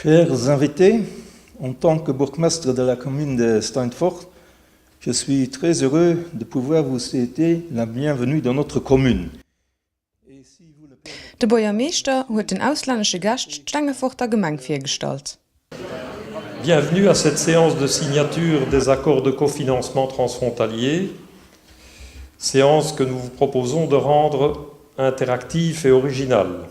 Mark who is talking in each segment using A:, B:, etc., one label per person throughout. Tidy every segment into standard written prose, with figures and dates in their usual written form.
A: Chers invités, en tant que bourgmestre de la commune de Steinfort, je suis très heureux de pouvoir vous souhaiter la bienvenue dans notre commune.
B: De Buergermeeschter huet den auslännesche Gäscht d'Stengeforter Gemeng virgestallt.
C: Bienvenue à cette séance de signature des accords de cofinancement transfrontalier, séance que nous vous proposons de rendre interactive et originale.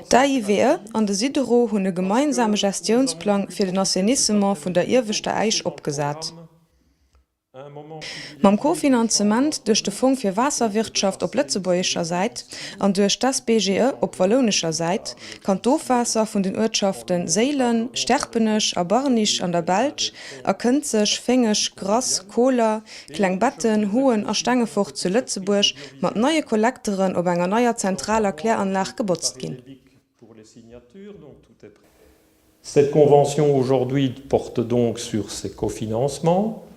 B: D'AIVE an de SIDERO hunn e gemeinsame Gestiounsplang fir den Assainissement vun der Ieweschter Äisch opgesat. Mam Kofinanzement duerch de Fong fir Waasserwirtschaft op lëtzebuergescher Säit an duerch d'SBGE op wallounescher Säit kann d'Ofwaasser vun den Uertschafte Séilen, Sterpenech a Barnich an der Belsch a Kënzeg, Féngeg, Grass, Koler, Klengbetten, Hoen a Stengefort zu Lëtzebuerg mat neie Kollekteren op enger neier zentraler Kläranlag gebotzt ginn.
C: Cette convention aujourd'hui porte donc sur ces cofinancements.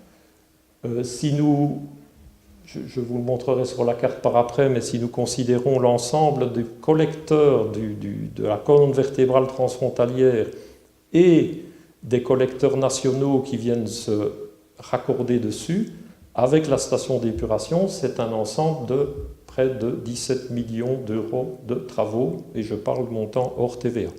C: Euh, si nous je, je vous le montrerai sur la carte par après, mais si nous considérons l'ensemble du collecteur du, du, de la colonne vertébrale transfrontalière et des collecteurs nationaux qui viennent se raccorder dessus, avec la station d'épuration, c'est un ensemble de près de 17 millions d'euros de travaux, et je parle montant hors TVA.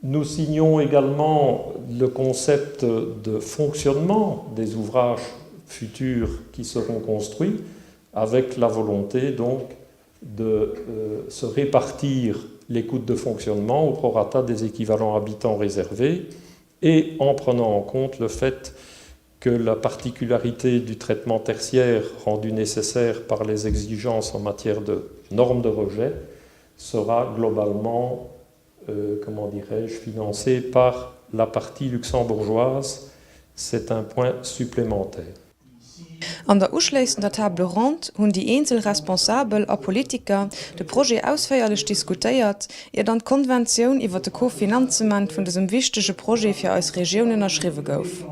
C: Nous signons également le concept de fonctionnement des ouvrages futurs qui seront construits avec la volonté donc de euh, se répartir les coûts de fonctionnement au prorata des équivalents habitants réservés et en prenant en compte le fait que la particularité du traitement tertiaire rendu nécessaire par les exigences en matière de normes de rejet sera globalement, euh, comment dirais-je, financée par la partie luxembourgeoise. C'est un point supplémentaire.
B: An der uschléissender Table ronde hunn déi eenzel Responsabel a Politiker de Projet ausféierlech diskutéiert, ier dann d'Konventioun iwwer de Kofinanzement vun dësem wichtege Projet fir eis Regioun ënnerschriwwe gouf.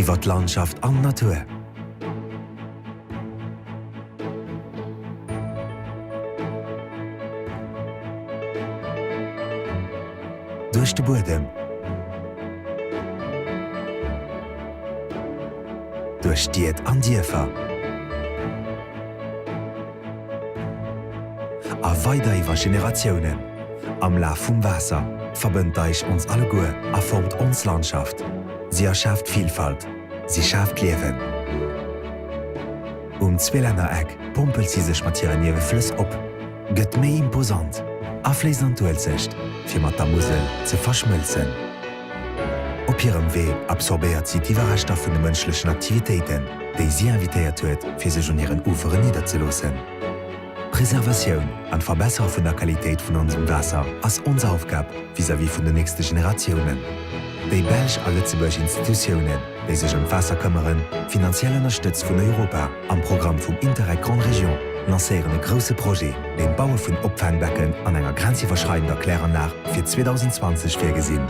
D: Iwwer d'Landschaft an d'Natur. Duerch de Buedem. Duerch Stied an Dierfer. A weider iwwer Generatiounen. Am Laf vum Waasser verbënnt d'Eich ons alleguer a formt ons Landschaft. Si erschaaft Vilfalt, si schaaft Liewen. Um Zweelännereck pompelt si sech mat hiren Nieweflëss op, gëtt méi imposant a fléisst an d'Uelzecht, fir mat der Musel ze verschmëlzen. Op hirem Wee absorbéiert si d'Iwwerreschter vun de mënschlechen Aktivitéiten, déi si invitéiert huet, fir sech un hiren Uferen nidderzeloossen. D'Preservatioun an d'Verbessere vun der Qualitéit vun onsem Waasser ass ons Aufgab vis-à-vis vun den nächste Generatiounen. Déi belsch a lëtzebuerg Institutiounen, déi sech ëm d'Waasser këmmeren, finanziell ënnerstëtzt vun Europa am Programm vum Interreg Grande Région, lancéieren e grousse Projet, deen d'Baue vun Opfaangbecken an enger grenziwwerschreidender Kläranlag fir 2020 virgesinn.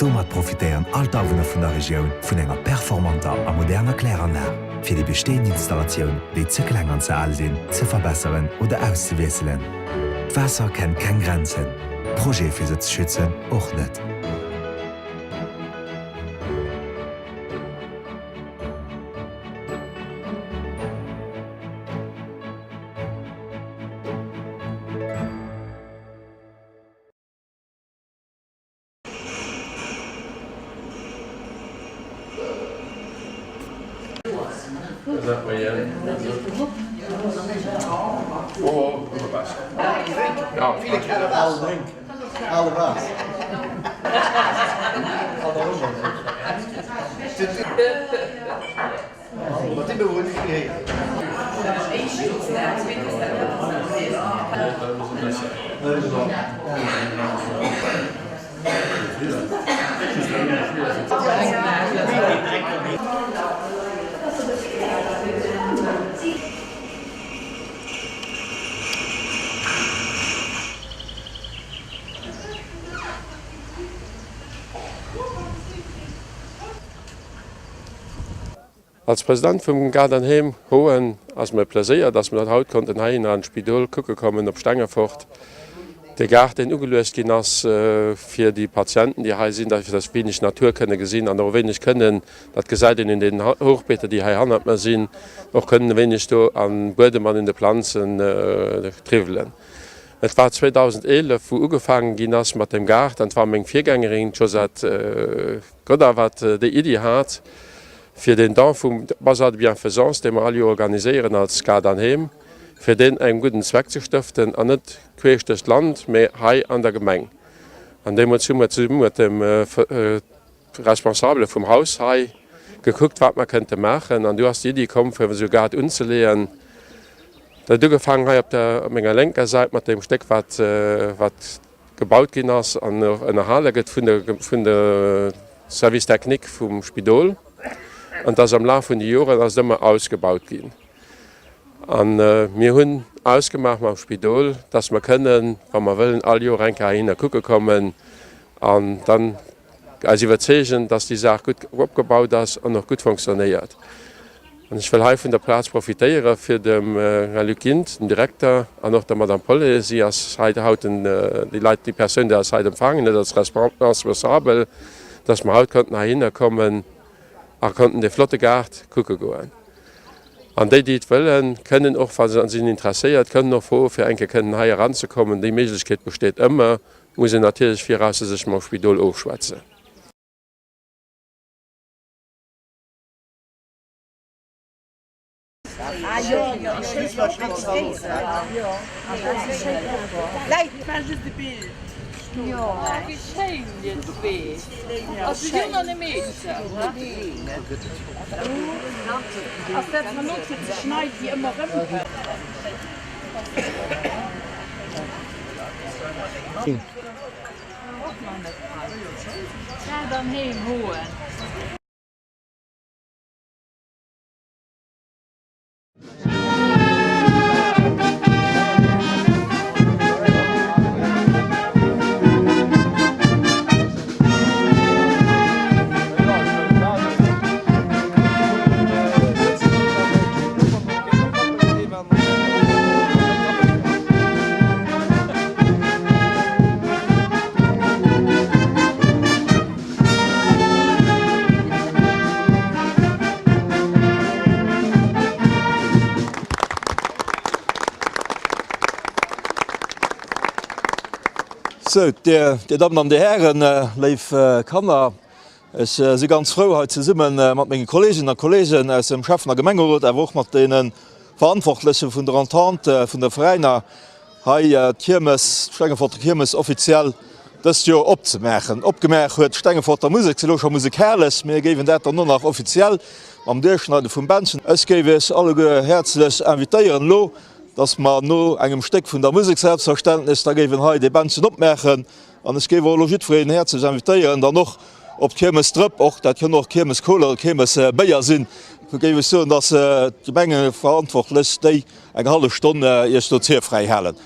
D: Domat profitéieren all d'Awunner vun der Regioun vun enger performanter a moderner Kläranlag, fir déi bestehend Installatioun, déi ze kleng an ze al sinn, ze verbesseren oder auszewiesselen. D'Waasser kennt keng Grenzen, d'Projete fir se ze schützen och net.
E: Als President vum Gaart an Heem Hoen ass et mir e Pleséier, dass mir dat haut konnten heihinner an d'Spidol kucke kommen op Stengefort. De Gaart, deen ugeluecht ginn ass fir déi Patienten, déi hei sinn, fir dass se wéineg Natur kënne gesinn an och e wéineg kënnen, dat gesäit een un den Hochbeeter, déi hei hannert mer sinn, och kënnen e wéineg do am Buedem an un de Planzen triwwelen. Et war 2011, wou ugefaangen ginn ass mat dem Gaart an et war meng Virgängerin, d'Josette Godard, wat déi Iddi hat, fir deen Don vum Bazar de Bienfaisance, dee mer all Joer organiséieren als Gaart an Heem, fir deen engem gudden Zweck ze stëften an net queesch duerch d'Land, mee hei an der Gemeng. An deemools hu mer zesumme mat dem Responsabele vum Haus hei gekuckt, wat mer kënnte maachen. An du ass déi Iddi komm, fir esou e Gaart unzeleeën. Dat huet ugefaangen hei op der, op menger lénker Säit mat deem Stéck, wat, wat gebaut ginn ass an och ënnerhale gëtt vun der, vun de Service technique vum Spidol. An et ass am Laf vun de Joren ass et ëmmer ausgebaut ginn. A mir hunn ausgemaach mam Spidol, dass mer kënnen, wa mer wëllen, all Joer eng Kéier heihinner kucke kommen an dann eis iwwerzeegen, dass déi Saach gutt opgebaut ass an och gutt fonctionnéiert. An ech wëll hei vun der Plaz profitéiere fir dem Här Luc Gindt, dem Direkter, an och der Madame Pollet, si ass hei haut den, déi Leit, déi Persoun, déi eis hei empfaangen huet als Responsabel, dass mer haut konnten heihinner kommen a konnten dee flotte Gaart kucke goen. An déi, déi et wëllen, kënnen och, wa se sinn interesséiert, kënnen och froe fir eng Kéier kënnen hei eranzekommen. Déi Méiglechkeet besteet ëmmer, muss een natierlech viraus sech mam Spidol ofschwätzen.
A: Sou, Dir Dammen an Dir Hären, léif Kanner, ech si ganz frou, hei zesumme mat menge Kolleeginnen a Kolleegen aus dem Schäffen a Gemengerot, awer och mat deene Verantwortleche vun der Entente vun de Veräiner, hei d'Kiermes, d'Stengeforter Kiermes offiziell dëst Joer opzemaachen. Opgemaach huet d'Stengeforter Musek se elo scho musekalesch, mir géiwen dat dann och nach offiziell mam Duerchschneide vum Bändchen. Ech géif Iech alleguer häerzlech invitéieren elo, dass mer no engem Stéck vun der Musek selbstverständlech da géiwen hei dee Bändchen opmaachen. An ech géif och elo jiddwereen häerzlech invitéieren, dann och op d'Kiermesdrëpp, och dat kënn och Kiermescola oder Kiermesbéier sinn, géif ech soen, dass d'Gemengeverantwortlech déi eng hallef Stonn Iech do d'Tier fräi halen.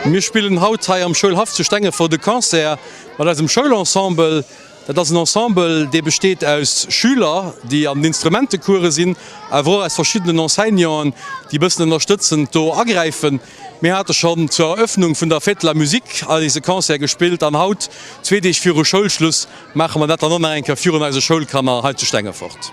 F: Mir spillen haut hei am Schoulhaff zu Stengefort e Concert mat eisem Schoulensemble. Dat ass en Ensemble, dee besteet aus Schüler, déi an den Instrumentecourse sinn, awer och aus verschiddenen Enseignanten, déi e bëssen ënnerstëtzend do agräifen. Mir hate schonn zur Eröffnung vun der Fête de la Musique eise Concert gespillt an haut, zwee Deeg viru Schoulschluss, maache mer dat dann och nach eng Kéier virun eise Schoulkanner hei zu Stengefort.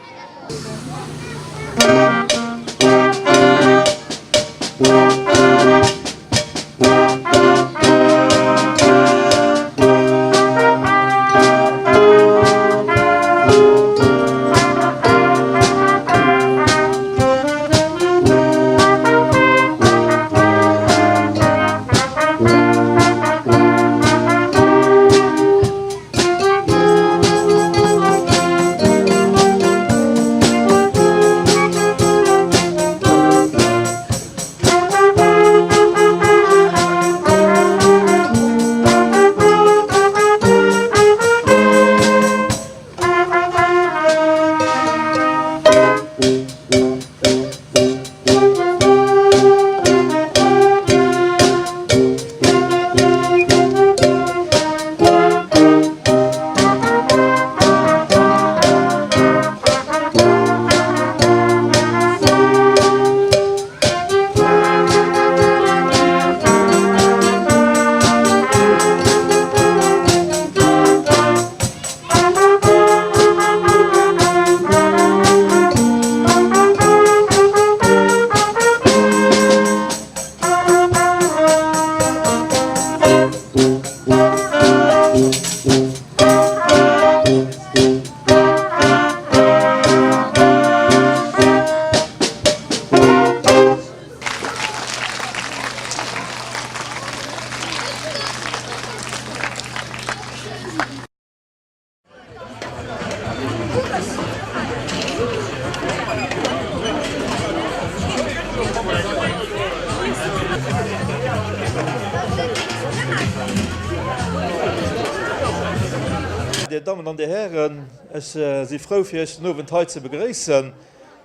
A: Dir Dammen an Dir Hären, ech si frou fir Iech den Owend hei ze begréissen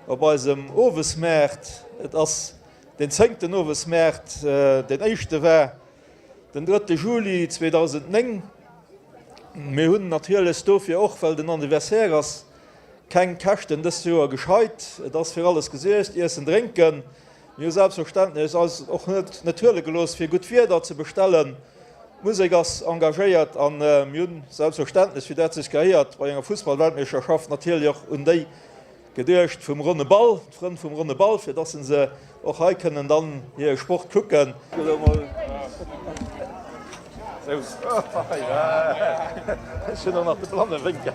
A: op eisem Owesmaart. Et ass deen zéngten Owesmaart, deen éischte war den drëtte Juli 2009. Mir hunn natierlech dofir och, well den Anniversaire ass, keng Käschten dëst Joer gescheit. Et ass fir alles gesuergt, Iessen, Drénken. Mir hu selbstverständlech eis och net huele gelooss, fir gutt Wieder ze bestellen. D'Musek ass engagéiert a mir hunn selbstverständlech, wéi dat sech gehéiert bei enger Fussballweltmeeschterschaft, natierlech och un déi geduecht vum ronne Ball, d'Frënn vum ronne Ball, fir dass se och hei kënnen dann hire Sport kucken. Ech hunn och nach de blanne Wénker.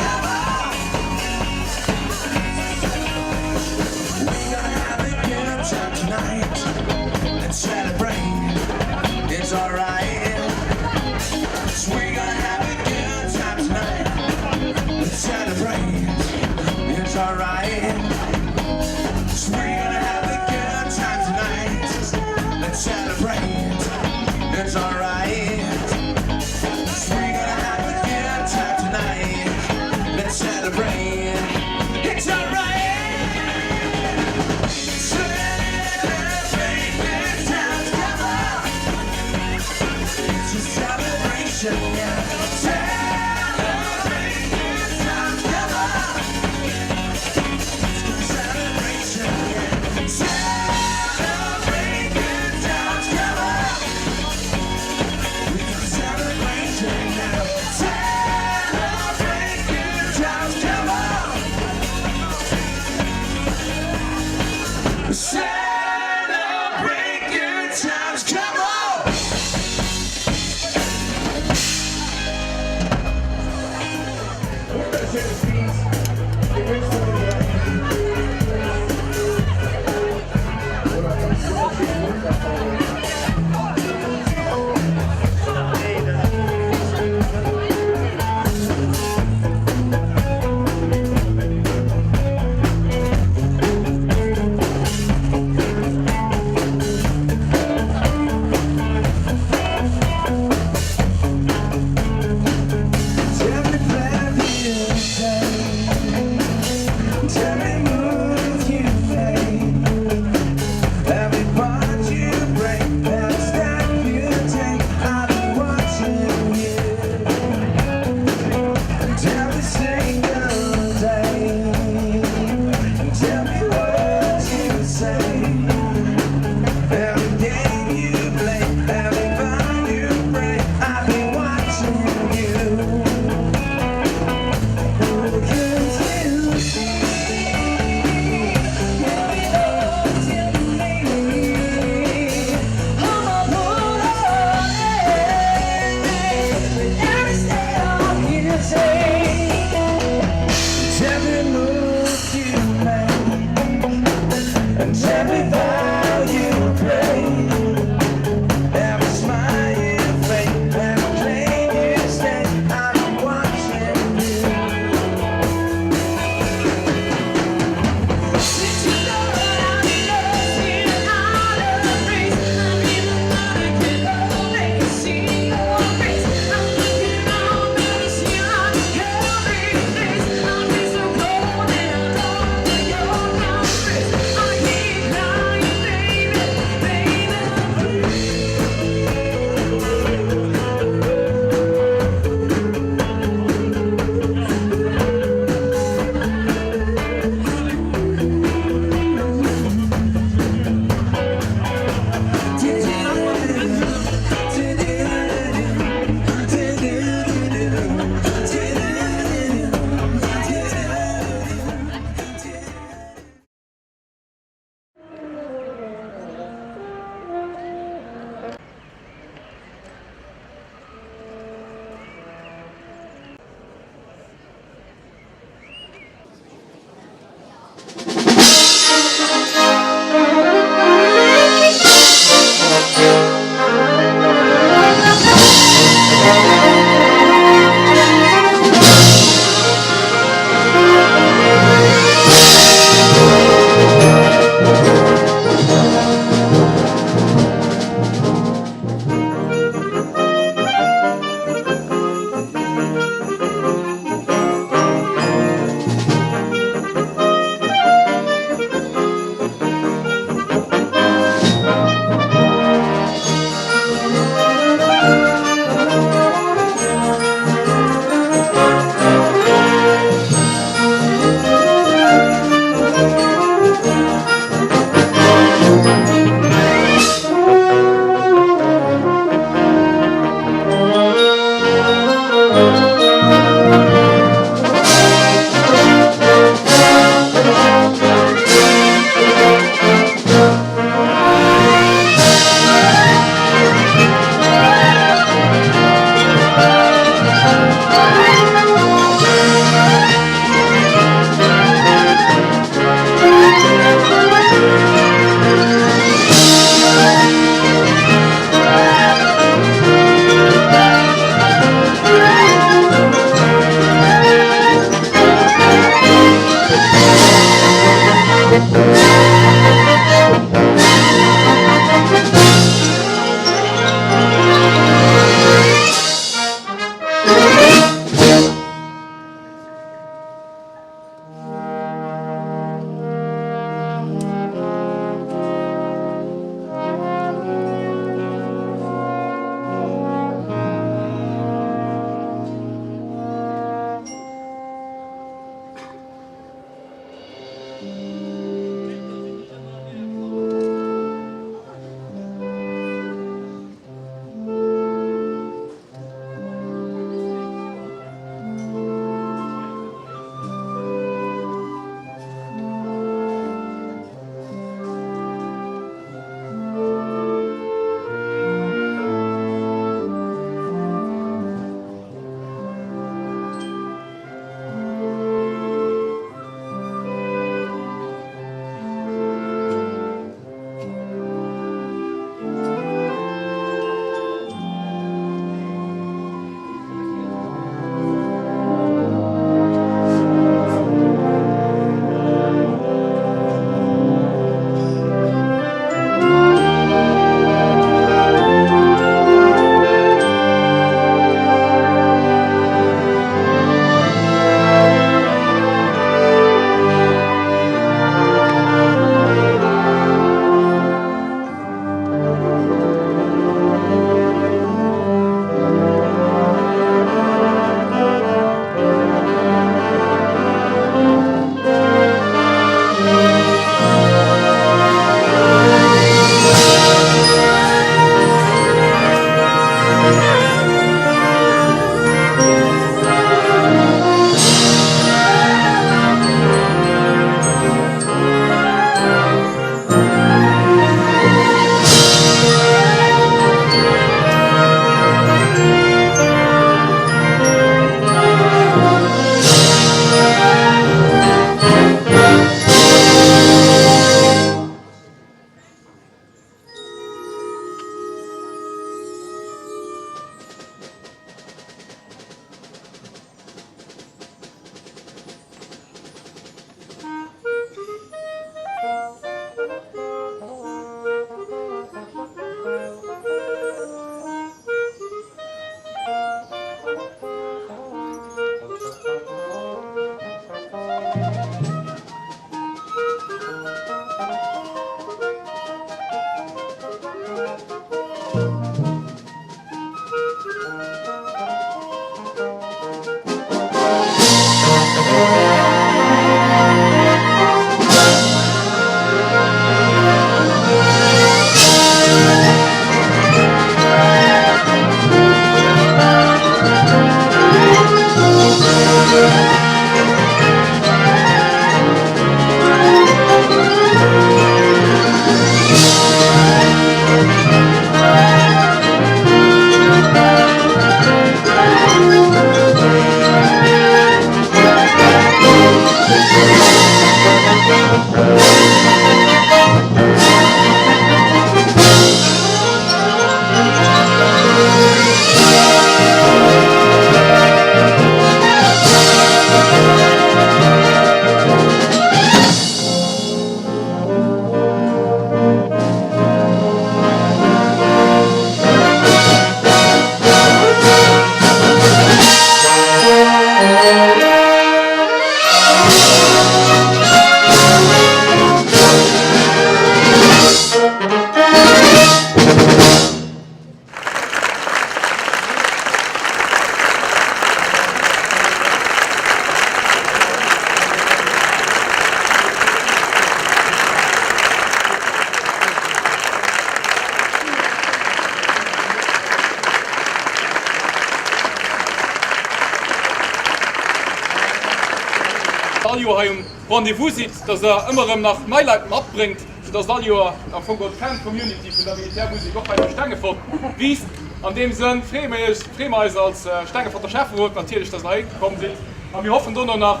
G: all Joer hei um Rendez-vous sidd, dass Der ëmmer erëm nach nei Leit matbréngt, soudass all Joer am Fong geholl d'Fan-Community vun der Militärmusek och hei zu Stengefort wiisst. An deem Sënn freeë mir iech, freeë mer eis als Stengeforter Schäfferot natierlech, dass Der hei komm sidd a mir hoffen dono nach,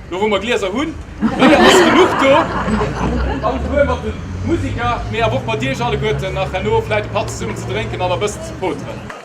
G: lo wou mer Glieser hunn, Béier ass genuch do, alleguer mat de Musiker, mee awer och mat Iech alleguerten nach herno vläit e Patt zesummen ze drénken an e bëssen ze poteren.